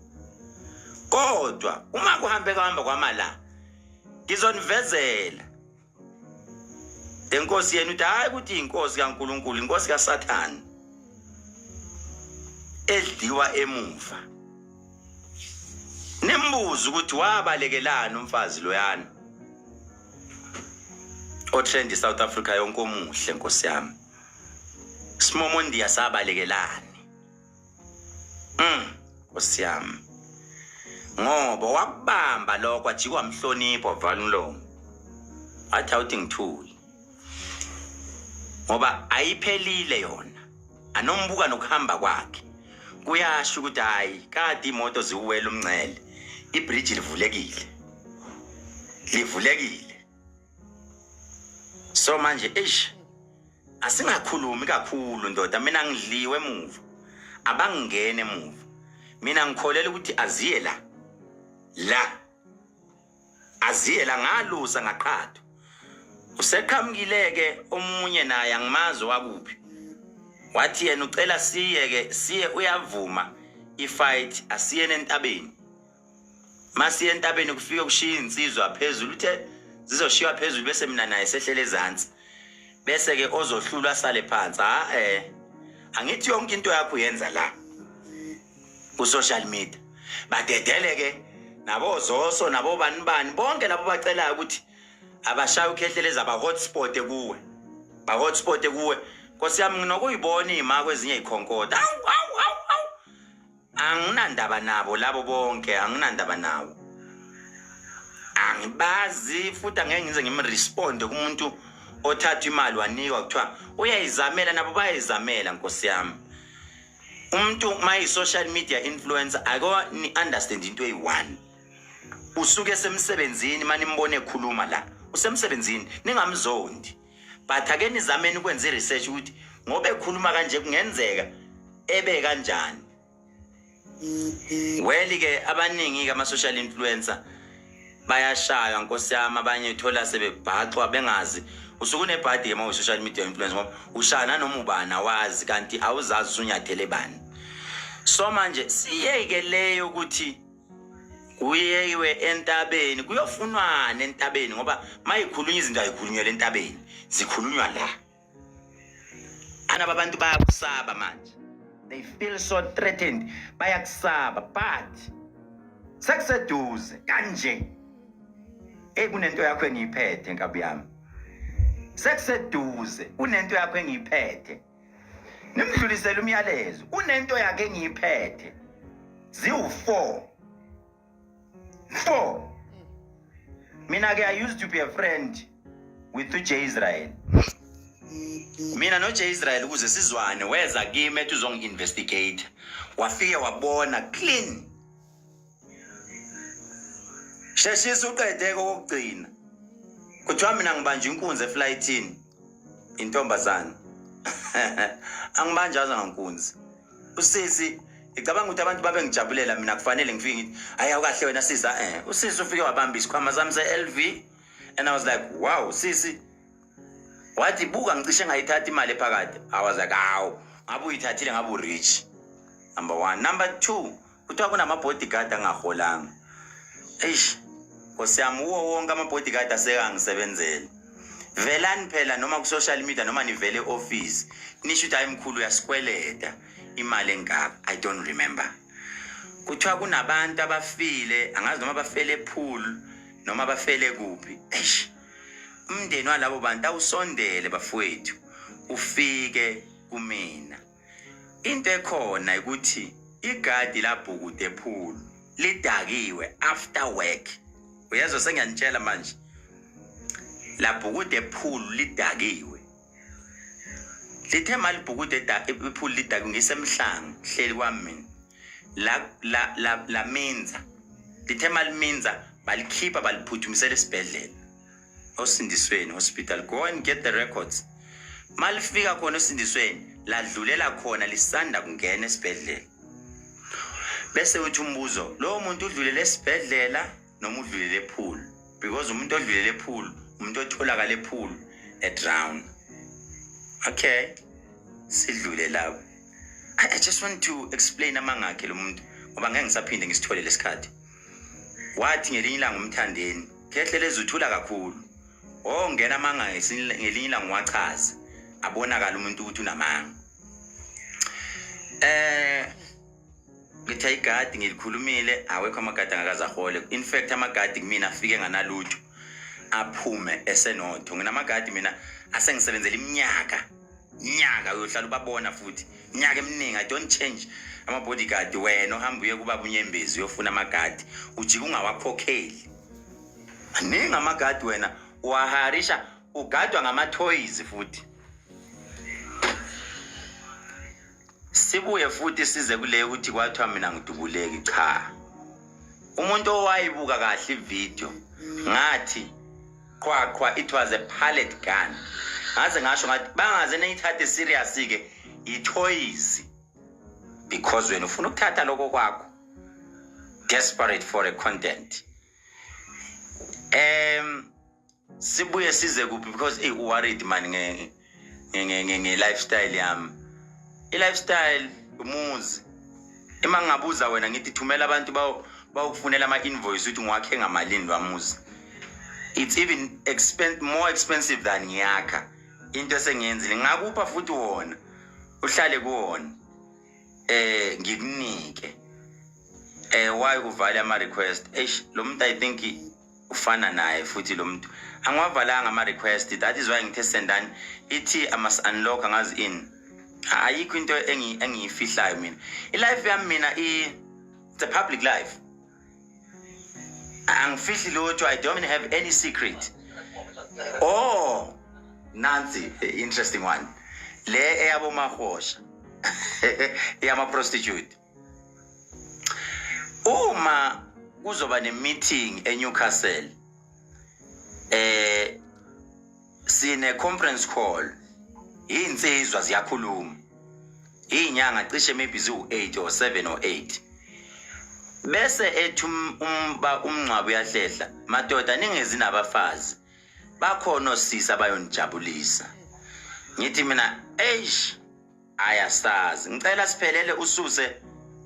kodwa uma kuhambe kuhamba kwama la ngizonivezela lenkosi yenu ukuthi hayi ukuthi inkosi kaNkuluNkulu, inkosi kaSathane edliwa emuva. Nimbuze ukuthi wabalekelani umfazi loyana otrend South Africa yonke omuhle nkosi yami, Simomondiya sabalekelani? Nkosi yami, ngoba wakubamba lokho ajikwa mhlonipho wavala umlomo wathi awuthi ngithule ngoba ayiphelile yona. Anombuka nokuhamba kwakhe kuyasho ukuthi hayi kade imoto ziwela umncele, ibridge livulekile, livulekile. So manje eish asingakhulumi kakhulu ndoda, mina ngidliwe emuva, abangingene emuva. Mina ngikholela ukuthi aziye la la. Aziye la ngalusa ngaqhathwa. Useqhamukile ke omunye naye angimazi wakuphi. Wathi yena ucela siye ke siye uyavuma ifight asiyene entabeni. Masiye entabeni kufike kushiya insizwa phezulu uthe zizoshiywa phezulu bese mina naye sehlele ezansi. Bese ke ozohlulwa asale phansi. Ha eh. Angithi yonke into yakho uyenza la. Ku social media. Badedele ke nabo zoso nabo bani bani bonke labo bacelayo ukuthi abashaya ukhehleleza ba hotspot kuwe. Ba hotspot kuwe. Nkosi yami nginokuyibona ima kwezinye ikhonkotha. Awu awu awu awu. Anginandaba nabo labo bonke anginandaba nawo. Angibazi futhi angeke ngize ngimresponde kumuntu othatha imali wanikwa kuthiwa uyayizamela nabo bayayizamela nkosi yami. Umuntu mayi social media influencer ako ni understand into eyi-one. Usuke semsebenzini manimbone ekhuluma la. Usemsebenzini ningamzondi. But ake nizameni ukwenza i-research ukuthi ngoba ekhuluma kanje kungenzeka ebe kanjani. Well ke abaningi ke ama social influencer bayashaywa nkosi yami abanye uthola sebebhaxwa bengazi usuke unebhadi ke uma social media influencer ngoba ushaya nanoma ubani awazi kanti awuzazi usunyathele bani. So manje siyeke leyo ukuthi kuyewe entabeni kuyofunwana entabeni ngoba mayikhulunywa izinto ayikhulunyelwa entabeni zikhulunywa la. Anaba abantu bayakusaba manje. They feel so threatened bayakusaba but sekuseduze kanje. Hey kunento yakho engiyiphethe nkabi yami. Sekuseduze kunento yakho engiyiphethe. Nimdlulisele umyalezo kunento yakhe engiyiphethe. Ziwu4. 4. Mina ke I used to be a friend with uJ Israel. Mina no J Israel ukuze sizwane weza kimi ethi uzongi-investigate. Wafike wabona clean. Sheshisa uqede kokugcina. Kuthiwa mina ngibanje inkunzi eflightini. Intombazana. Angibanjaza ngankunzi. Usisi ngicabanga ukuthi abantu babengijabulela mina kufanele ngifike ngithi hayi awukahle wena sisi eh usisi ufike wabamba isikhwama sami se-LV and I was like wow sisi wathi buka ngicishe ngayithatha imali ephakathi I was like hawu ngabe uyithathile ngabe urich number 1 number 2 kuthiwa kunama-bodyguard angaholanga eish nkosi yami uwo wonke ama-bodyguard asekangisebenzela velani phela noma ku-social media noma nivele e-office nisho ukuthi hayi mkhulu uyasikweleta imali engaka I don't remember kuthiwa kunabantu abafile angazi noma bafele epool noma bafele kuphi eish umndeni walabo bantu awusondele bafowethu ufike kumina into ekhona ukuthi igadi labhukude epool lidakiwe after work uyezwa sengiyanitshela manje labhukude epool lidakiwe lithe malibhukude ipool lidakiwe ngisemhlanga hleli kwami mina la la la laminza lithe maliminza balikhipha baliphuthumisela esibhedlela osindisweni hospital go and get the records malifika khona osindisweni ladlulela khona lisanda kungena esibhedlela bese uthi umbuzo lowo muntu udlulele esibhedlela noma udlulele epool because umuntu odlulele epool umuntu otholakala epool edrown okay sidlule lapho I just want to explain amangakhe lo muntu ngoba ngeke ngisaphinde ngisithole lesikhathi wathi ngelinye ilanga umthandeni khehle lezuthula kakhulu oh ngena amanga ngelinye ilanga wachaza abonakala umuntu ukuthi unamanga ngithi ayigadi ngilikhulumile awekho amagadi angakaze ahole in fact amagadi kumina afike nganalutho aphume esenotho nginamagadi mina asengisebenzela iminyaka nyaka uyohlala ubabona futhi iminyaka eminingi I don't change ama-bodyguard wena ohamba uye kubaba unyembezi uyofuna amagadi ujike ungawakhokheli maningi amagadi wena uwaharisha ugadwa ngama-toys futhi sibuye futhi size kuleyo ukuthi kwathiwa mina ngidubuleki cha umuntu owayibuka kahle ivideo ngathi qhwa qhwa it was a pallet gun ngaze ngasho ngathi bangaze niyithathe serious ke ithoyizi because wena ufuna ukuthatha lokho kwakho desperate for a content. Sibuye size kuphi, because hey, worried man nge nge nge nge lifestyle yami, i lifestyle umuzi. Ima ngingabuza wena ngithi thumela abantu bawukufunela ama invoice ukuthi ngiwakhe ngamalini lwamuzi, it's even more expensive than ngiyakha into esengiyenzile. Ngakupha futhi wona uhlale kuwona, ngikunike. Why uvale ama request? Eish, lo muntu, I think ufana naye futhi lo muntu. Angiwavalanga ama request, that is why ngithe sendani ithi I must unlock. Angazi in, ayikho into engiyifihlayo mina. I-life yami mina it's a public life, angifihli lutho. I don't have any secret. Oh, nansi interesting one, le eyabo mahosha, eyama prostitute. Uma kuzoba ne-meeting eNewcastle, sine conference call, insizwa ziyakhuluma, inyanga cishe maybe ziwu8 or 7 or 8, bese ethi umngcwabo uyahlehla, madoda ningezi nabafazi, bakhona osisi abayonijabulisa. Ngithi mina, eish, ayasazi, ngicela siphelele ususe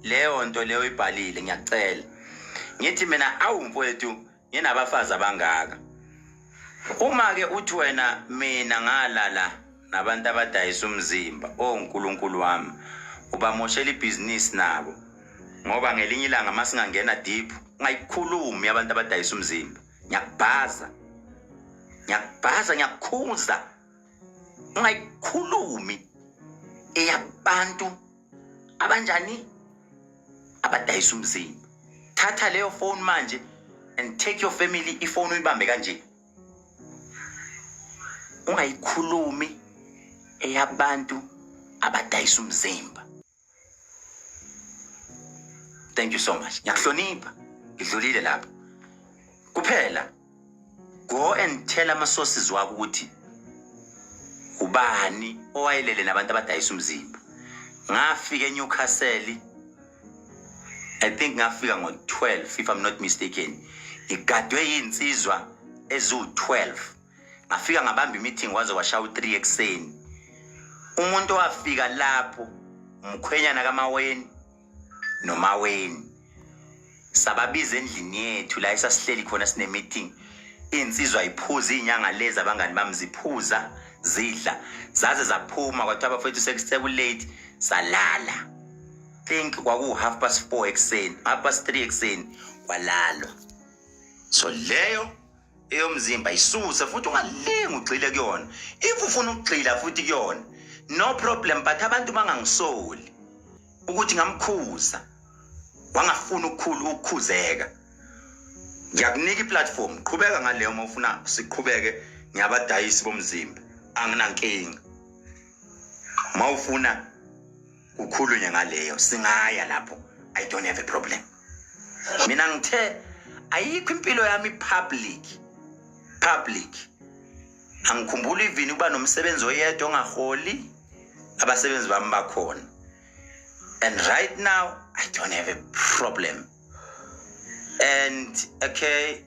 leyo nto leyo ibhalile, ngiyacela. Ngithi mina, awu mfowethu, nginabafazi abangaka. Uma ke uthi wena mina ngalala nabantu abadayisa umzimba, oh uNkulunkulu wami, ubamoshela ibhizinisi nabo, ngoba ngelinye ilanga masingangena deep, ungayikhulumi abantu abadayisa umzimba, ngiyakubhaza, ngiyakubhaza, ngiyakukhuza, ungayikhulumi eyabantu abanjani abadayisa umzimba. Thatha leyo phone manje and take your family, ifone uyibambe kanje, ungayikhulumi eyabantu abadayisa umzimba. Thank you so much, ngiyakuhlonipha, ngidlulile lapho kuphela. Go and tell ama-sources wakho ukuthi ubani owayelele nabantu abadayisa umzimba. Ngafika eNewcastle, I think ngafika ngo-12 if I'm not mistaken, ngigadwe yinsizwa eziwu-12. Ngafika ngabamba i-meeting waze washaya u-3 ekuseni. Umuntu owafika lapho umkhwenyana kaMaweni noMaweni, sababiza endlini yethu la esasihleli khona sine-meeting. Iy'nsizwa iphuza, iy'nyanga lezi abangani bami ziphuza, zidla zaze zaphuma, kwathiwa abafethu sekulate, salala. Think kwaku 4:30 ekuseni, 3:30 ekuseni kwalalwa. So leyo eyomzimba isuse futhi, ungalingi ugxile kuyona. If ufuna ukugxila futhi kuyona, no problem, but abantu bangangisoli ukuthi ngamkhuza wangafuna ukukhulu ukukhuzeka. Ngiyakunika iplatform, qhubeka ngaleyo uma ufuna siqhubeke ngiyabadayisi bomzimba, anginankinga. Uma ufuna kukhulunywe ngaleyo, singaya lapho, I don't have a problem. Mina ngithe ayikho impilo yami public, public. Angikhumbuli even ukuba nomsebenzi oyedwa ongaholi, abasebenzi bami bakhona, and right now I don't have a problem. And okay,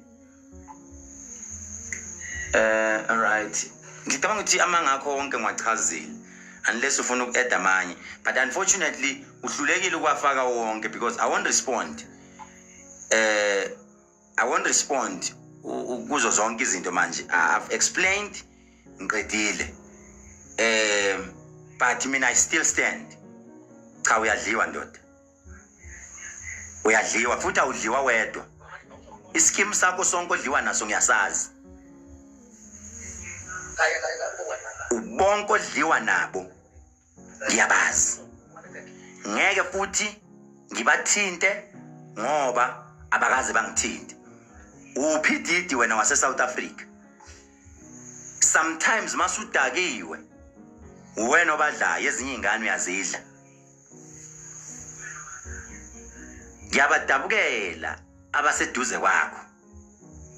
all right, ngicabanga ukuthi amangakho wonke ngiwachazile, unless ufuna uku-add amanye, but unfortunately uhlulekile ukuwafaka wonke because I won't respond, I won't respond kuzo zonke izinto manje. I've explained, ngiqedile, but mina I still stand. Cha, uyadliwa ndoda, uyadliwa futhi awudliwa wedwa, iskimu sakho sonke odliwa naso ngiyasazi, ubonke odliwa nabo ngiyabazi. Ngeke futhi ngibathinte ngoba abakaze bangithinte. Uphi Didi wena wase South Africa? Sometimes masudakiwe wena obadlayo, ezinye ingane uyazidla. Ngiyabadabukela abaseduze kwakho,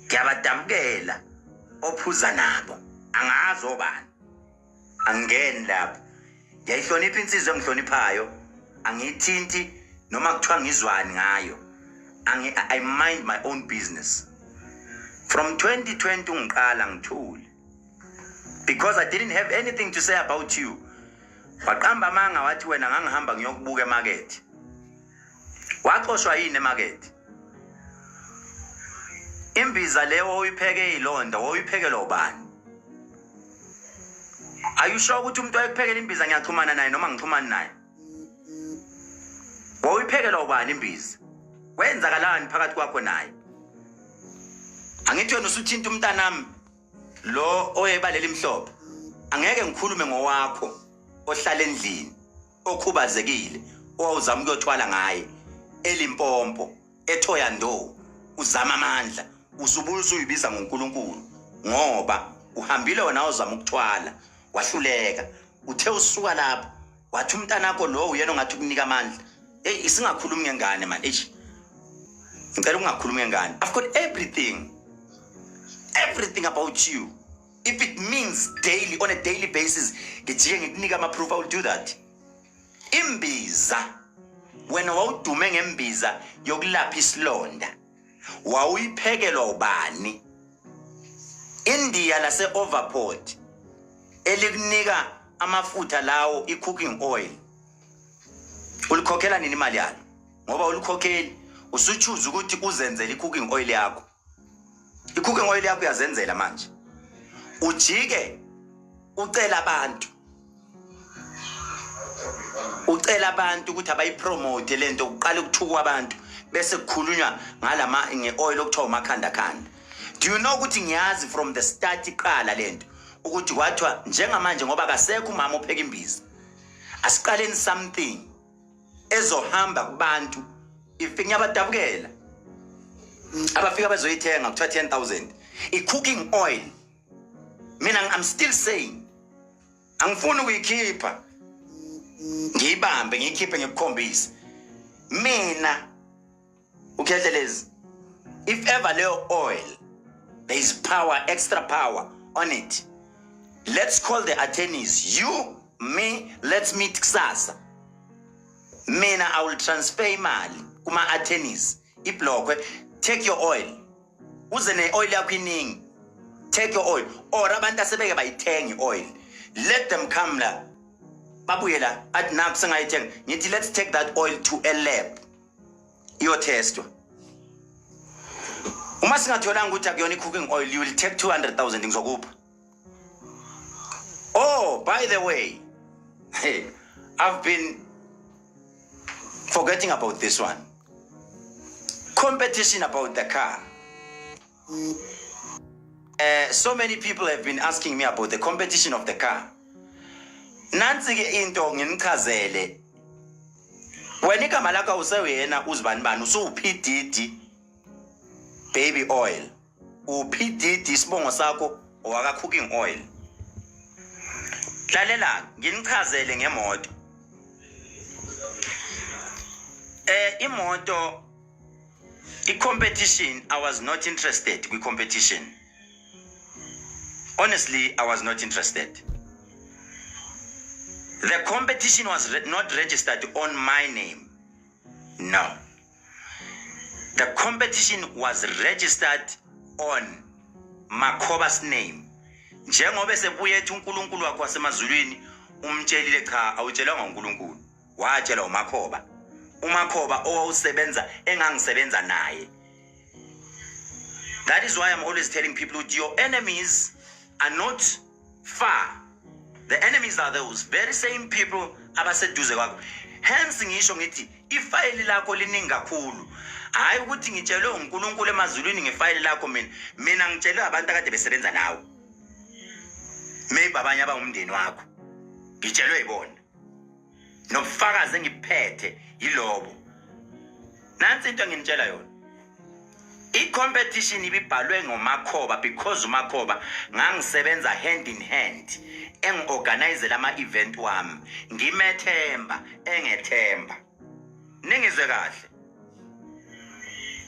ngiyabadabukela ophuza nabo, angazi obani, angingeni lapho. Ngiyayihlonipha insizwa engihloniphayo, angiyithinti noma kuthiwa ngizwani ngayo. I mind my own business. From 2020 ungiqala ngithule because I didn't have anything to say about you. Waqamba amanga wathi wena ngangihamba ngiyokubuka emakethe. Waxoshwa yini emakethe? Imbiza leyo oyipheke ilonda woyiphekelwa ubani? Are you sure ukuthi umuntu wayekuphekela imbiza ngiyaxhumana naye noma ngixhumani naye? Wawuyiphekelwa ubani imbiza? Kwenzakalani phakathi kwakho naye? Angithi wena usuthinta umntanami lo oyebalela imhlophe. Angeke ngikhulume ngowakho ohlala endlini okhubazekile owawuzama ukuyothwala ngaye eLimpopo eThoyandou uzama amandla usubuye usuyibiza ngoNkulunkulu ngoba uhambile wena wazama ukuthwala wahluleka. Uthe usuka lapho wathi umntanakho lo uyena ongathi ukunika amandla. Hey, isingakhulumi ngengane man. Eish, ngicela ungakhulumi ngengane. I've got everything, everything about you. If it means daily, on a daily basis, ngijike ngikunika ama-proof, I will do that. Imbiza, wena wawudume ngembiza yokulapha isilonda, wawuyiphekelwa ubani? India lase-Overport elikunika amafutha lawo, i-cooking oil, ulikhokhela nini imali yalo? Ngoba ulikhokheli, usuchoose ukuthi uzenzele i-cooking oil yakho. I-cooking oil yakho uyazenzela manje, ujike ucela abantu, ucela abantu ukuthi abayipromote lento. Kuqala ukuthukwa abantu bese kukhulunywa ngalama nge-oil okuthiwa umakhanda khanda. Do you know ukuthi ngiyazi from the start iqala lento ukuthi kwathiwa njengamanje ngoba kasekho umama opheka imbiza, asiqaleni something ezohamba kubantu. If ngiyabadabukela abafika bazoyithenga, kuthiwa 10,000 i-cooking oil. Mina I'm still saying angifuni ukuyikhipha, ngiyibambe, ngiyikhiphe, ngikukhombise mina uKhehlelezi. If ever leyo oil there is power, extra power on it, let's call the attorneys, you, me, let's meet kusasa. Mina I will transfer imali kuma-attorneys, iblockwe. Take your oil, uze ne-oil yakho iningi. Take your oil, or abantu asebeke bayithenga i-oil, let them come la, babuye la, athi nakho sengayithenga. Ngithi let's take that oil to a lab, iyotestwa. Uma singatholanga ukuthi akuyona i-cooking oil, you will take 200,000, ngizokupha. Oh, by the way, hey, I've been forgetting about this one, competition about the car. So many people have been asking me about the competition of the car. Nansi ke into, nginichazele. Wena igama lakho awusewuyena uzibani bani, usuwu-PDD baby oil, u-PDD isibongo sakho, owaka cooking oil. Lalela, nginichazele ngemoto. Imoto, i-competition, I was not interested kwi-competition. Honestly, I was not interested. The competition was not registered on my name. No, the competition was registered on Makhoba's name. Njengoba sebuye ethi uNkulunkulu wakho wasemazulwini umtshelile. Cha, awutshelwanga uNkulunkulu, watshelwa uMakhoba, uMakhoba owawusebenza, engangisebenza naye. That is why I'm always telling people ukuthi your enemies are not far, the enemies are those very same people abaseduze kwakho. Hence ngisho ngithi ifayili lakho liningi kakhulu. Hhayi ukuthi ngitshelwe uNkulunkulu emazulwini ngefayili lakho. Mina ngitshelwe abantu akade besebenza nawe, maybe abanye abangumndeni wakho, ngitshelwe yibona. Nobufakazi engibuphethe yilobo. Nansi into enginitshela yona: i-competition ibibhalwe ngoMakhoba because uMakhoba ngangisebenza hand in hand, engi-organizela ama-event wami, ngimethemba, engethemba. Ningizwe kahle,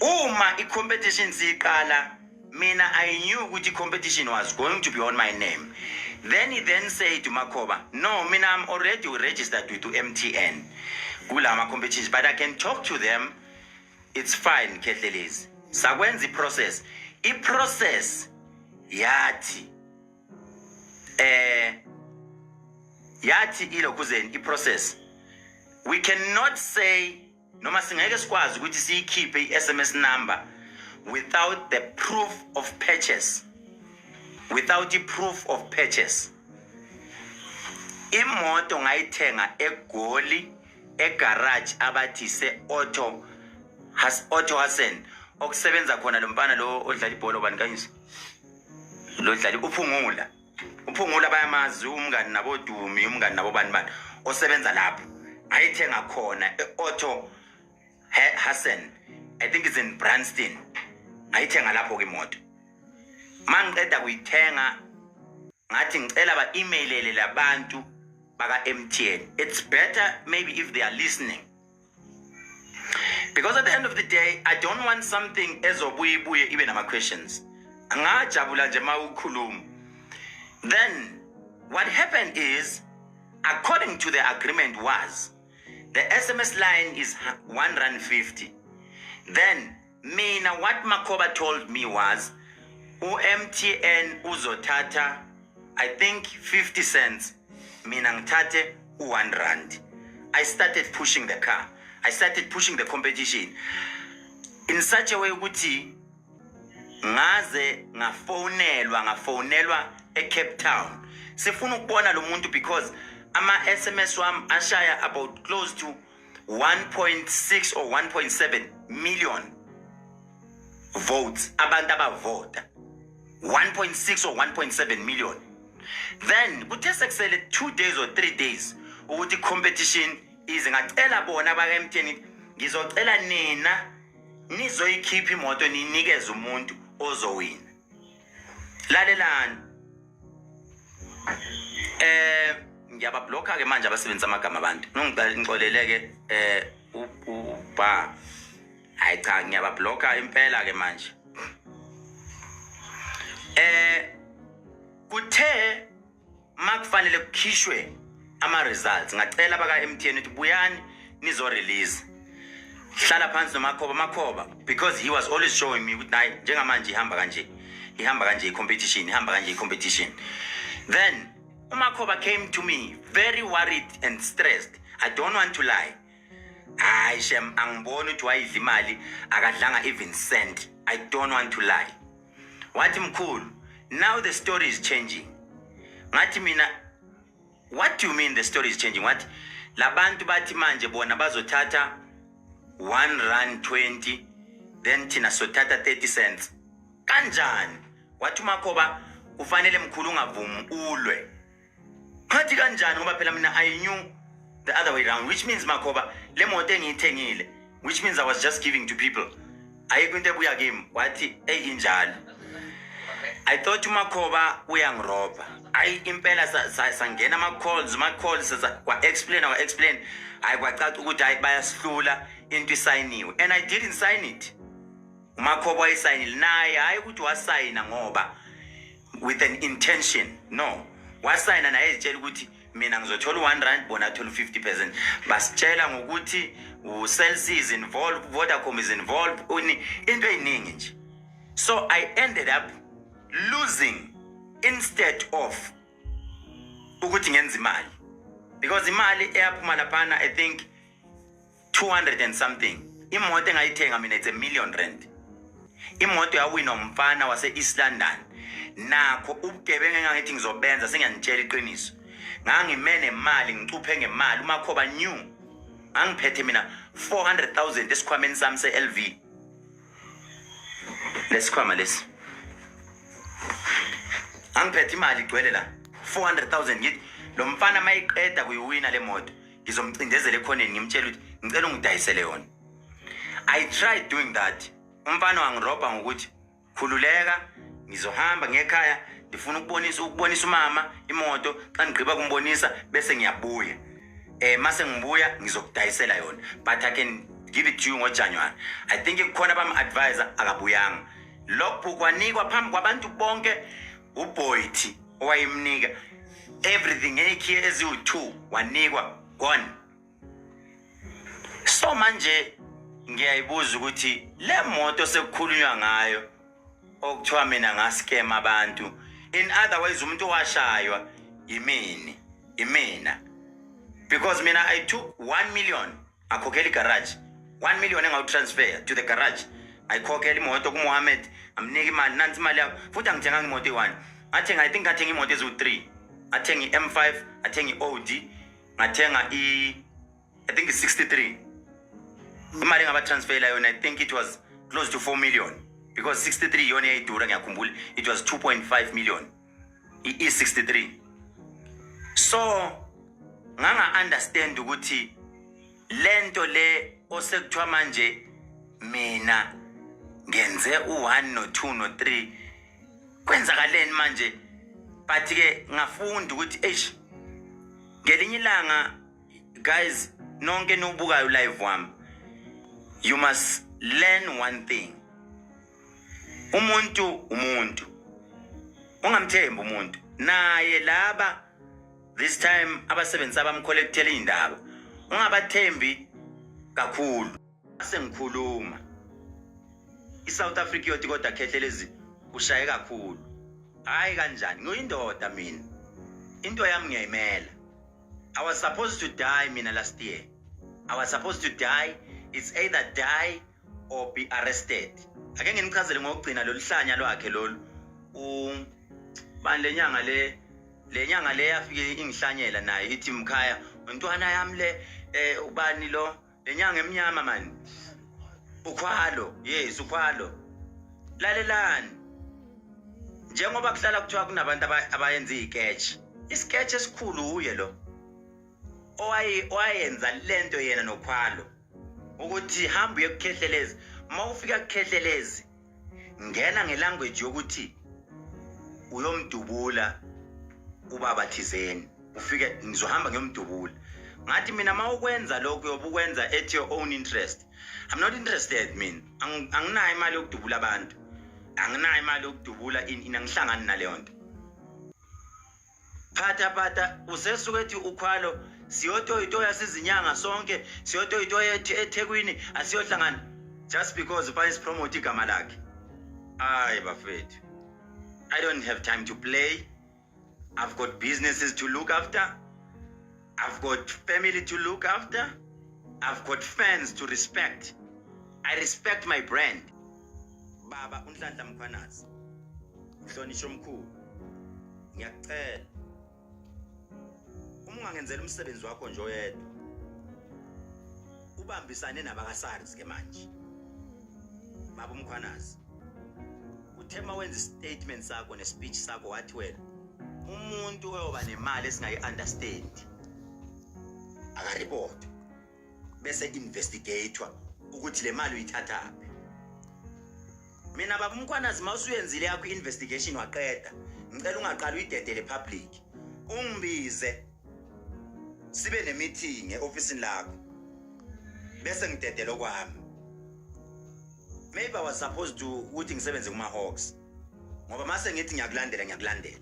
uma i-competition siyiqala, mina I knew ukuthi i-competition was going to be on my name. Then he then said to Makhoba, "No, mina I'm already registered with MTN kulama competitions, but I can talk to them. It's fine, Khehlelezi." Sakwenza i-process. I-process yathi yathi ilokhuzeni i-process, we cannot say noma singeke sikwazi ukuthi siyikhiphe i-SMS number without the proof of purchase, without i-proof of purchase. Imoto ngayithenga eGoli, egarage abathi se-Auto Has, Auto Hassen, okusebenza khona lo mfana lo odlala ibhola, bani kanyisa lo dlala, uPhungula. UPhungula bayamazi, umngani nabodumi, umngani nabo bani bani, osebenza lapho. Ayithenga khona e-Auto Hassen, I think it's in Branston. Ayithenga lapho ke imoto. Mangiqeda kuyithenga, ngathi ngicela ba-emailele labantu baka-MTN. It's better maybe if they are listening, because at the end of the day I don't want something ezobuye ibuye ibe nama-questions. Ngajabula nje ma ukhuluma. Then what happened is, according to the agreement was the SMS line is R1.50. Then mina, what Makoba told me was u-MTN uzothatha, I think, 50 cents, mina ngithathe u-R1. I started pushing the car, I started pushing the competition in such a way ukuthi ngaze ngafonelwa eCape Town, sifuna ukubona lo muntu because ama-SMS wami ashaya about close to 1.6 or 1.7 million votes, abantu abavota 1.6 or 1.7 million. Then kuthe sekusele 2 days or 3 days ukuthi competition ize, ngacela bona baka-MTN, ngizocela nina nizoyikhipha imoto, ninikeze umuntu ozowina. Lalelani, ngiyabablocka ke manje abasebenzisa amagama abantu. Nongixolele ke uba hayi cha, ngiyabablocka impela ke manje. Kuthe makufanele kukhishwe ama results, ngacela baka MTN ukuthi buyani nizo release. Hlala phansi noMakhoba, Makhoba, because he was always showing me ukuthi hayi, njengamanje ihamba kanje, ihamba kanje i-competition, ihamba kanje i-competition. Then uMakhoba came to me very worried and stressed. I don't want to lie. Hayi shem, angiboni ukuthi wayidla imali, akadlanga even cent. I don't want to lie. Wathi, "Mkhulu, now the story is changing." Ngathi mina, "What do you mean the story is changing?" Wathi labantu bathi manje bona bazothatha R1.20, then thina sothatha 30 cents. Kanjani? Wathi uMakhoba, "Kufanele mkhulu ungavumi, ulwe." Ngathi, "Kanjani?" Ngoba phela mina I knew the other way round, which means, Makhoba, le moto engiyithengile, which means I was just giving to people, ayikho into ebuya kimi. Wathi, "Eyi, injalo." I thought uMakhoba uyangirobha. Ayi impela sangena ama-calls, kwa-explain, kwa-explain, hayi kwacaca ukuthi hayi, bayasihlula, into isayiniwe and I didn't sign it. UMakhoba wayisayinile naye. Hayi ukuthi wasayina ngoba with an intention, no, wasayina naye ezitshela ukuthi mina ngizothola u-R1, bona athola u-50%. Basitshela ngokuthi u-Cell C is involved, Vodacom is involved, into ey'ningi nje. So I ended up losing instead of ukuthi ngenze imali, because imali eyaphuma laphana, I think 200 and something. Imoto engayithenga mina, it's R1 million. Imoto yawinwa umfana wase-East London. Nakho ubugebengu engangithi ngizobenza, sengiyanitshela iqiniso, ngangime nemali, ngicuphe ngemali. UMakhoba new ngangiphethe mina 400,000 esikhwameni sami se-LV, lesikhwama lesi. Angiphethe imali igcwele la, 400,000. Ngithi lo mfana mayiqeda kuyiwina le moto, ngizomcindezela ekhoneni, ngimtshela ukuthi ngicela ungidayisele yona. I tried doing that. Umfana wangirobha ngokuthi, "Khululeka, ngizohamba ngekhaya, ndifuna ukubonisa umama imoto. Xa ngigqiba kumbonisa bese ngiyabuya. Mase ngibuya ngizokudayisela yona, but I can give it to you ngoJanuary." I think kukhona bam-advisor, akabuyanga. Logbook wanikwa phambi kwabantu bonke uBoythi owayemnika everything, ngeyikhiye eziwu-2 wanikwa, gone. So manje ngiyayibuza ukuthi le moto sekukhulunywa ngayo Okuthiwa mina nga-scam abantu. In other ways, umuntu owashaywa yimini, imina. Because mina I took 1 million, akhokhela igarage. 1 million engawu-transfer to the garage. Ayikhokhela imoto kuMohammed, amnika imali, nansi imali yakho. Futhi angithenganga imoto eyi-1. Ngathenga, I think ngathenga imoto eziwu-3. Ngathenga i-M5, ngathenga i-Audi, ngathenga I think i-63. Imali engabatransfera yona, I think it was close to 4 million. Because 63 yona eyayidura, ngiyakhumbula. It was 2.5 million. I-E63. So, nganga-understand ukuthi lento le osekuthiwa manje mina ngenze u1 no2 no3, kwenzakaleni manje? But ke ngafunda ukuthi eish, ngelinye ilanga, guys, nonke niwubukayo live wami, you must learn one thing: umuntu umuntu, ungamthembi umuntu. Naye laba this time abasebenzisa abamcollectela indaba, ungabathembi kakhulu. Sengikhuluma iSouth Africa yothi, kodwa Khehlelezi ushaye kakhulu. Hayi, kanjani? Ngiyindoda mina, into yami ngiyayimela. I was supposed to die mina last year. I was supposed to die. It's either die or be arrested. Ake nginichazele ngokugcina lolu hlanya lwakhe lolu. Bani lenyanga le, lenyanga le yafike ingihlanyela naye, ithi mkhaya intwana yami le, ubani lo, lenyanga emnyama man, ukhwalo. Yes, ukhwalo. Lalelani, njengoba kuhlala kuthiwa kunabantu abayenza isketch, isketch esikhulu uye lo owayenza lento yena nokhwalo, ukuthi hamba uye kuKhehlelezi. Uma ufika kuKhehlelezi, ngena ngelanguage yokuthi uyomdubula ubaba thizeni, ufike ngizohamba ngiyomdubula. Ngathi mina, uma ukwenza lokhu, uyobe ukwenza at your own interest. I'm not interested mina. Anginayo imali yokudubula abantu, anginayo imali yokudubula ini, angihlangani naleyo nto. Phatha phatha, usesuke ethi ukhwalo siyotoyitoya sizinyanga sonke, siyotoyitoya eThekwini, asiyohlangana, just because ufane sipromote igama lakhe. Hayi bafethu, I don't have time to play. I've got businesses to look after, I've got family to look after, I've got fans to respect. I respect my brand. Baba uNhlanhla Mkhwanazi, mhlonishwa omkhulu, ngiyakucela, uma ungangenzela umsebenzi wakho nje oyedwa, ubambisane nabakaSARS ke manje. Baba uMkhwanazi, uthe uma wenza istatement sakho nespeech sakho, wathi wena umuntu oyoba nemali esingayi-understand akaripotwe, bese investigatewa ukuthi le mali uyithathaphi. Mina, baba uMkhwanazi, uma usuyenzile yakho i-investigation waqeda, ngicela ungaqali uyidedele public, ungibize sibe ne-meeting e-ofisini lakho, bese ngidedele okwami. Maybe I was supposed to ukuthi ngisebenze kuma-Hawks, ngoba mase ngithi ngiyakulandela, ngiyakulandela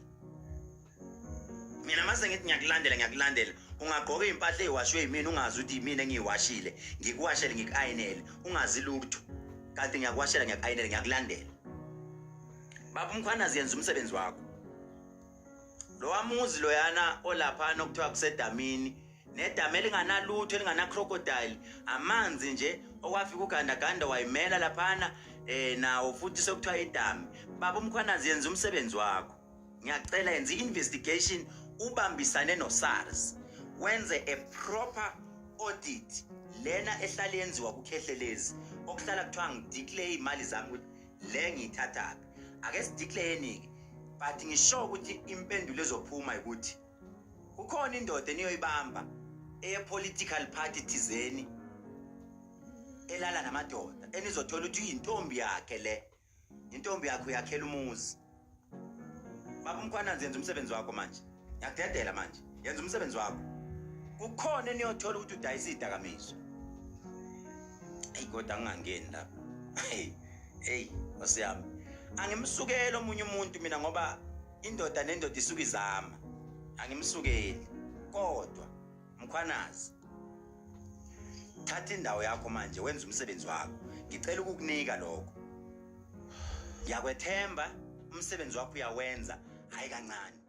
mina. Mase ngithi ngiyakulandela, ngiyakulandela. Ungagqoka iy'mpahla ey'washwe yimina, ungazi ukuthi yimina engiyiwashile, ngikuwashele, ngikuayinele, ungazi lutho, kanti ngiyakuwashela, ngiyaku-ayinele, ngiyakulandela. Baba uMkhwanazi, yenza umsebenzi wakho. Lowa muzi loyana olaphana okuthiwa kusedamini, nedama elinganalutho, elingana-crocodile, amanzi nje okwafika ugandaganda wayimela laphana, nawo futhi sekuthiwa idami. Baba uMkhwanazi, yenza umsebenzi wakho, ngiyacela. Yenza i-investigation, ubambisane no-SARS, wenze a proper audit lena ehlala yenziwa kuKhehlelezi, okuhlala kuthiwa ngideclare iy'mali zami ukuthi le ngiyithathaphi. Ake sideclare-ke, but ngisho ukuthi impendulo ezophuma ukuthi kukhona indoda eniyoyibamba eye-political party thizeni elala namadoda, enizothola ukuthi uyintombi yakhe le, intombi yakhe uyakhela umuzi. Baba uMkhwanazi, yenza umsebenzi wakho manje, ngiyakudedela manje, yenza umsebenzi wakho. Kukhona eniyothola ukuthi udayisa iy'dakamizwa. Eyi, kodwa ngingangeni lapha. Hey, hey, nkosi yami, angimsukeli omunye umuntu mina, ngoba indoda nendoda isuke izama, angimsukeli. Kodwa Mkhwanazi, thatha indawo yakho manje, wenza umsebenzi wakho. Ngicela ukukunika lokho. Ngiyakwethemba, umsebenzi wakho uyawenza, hayi kancane.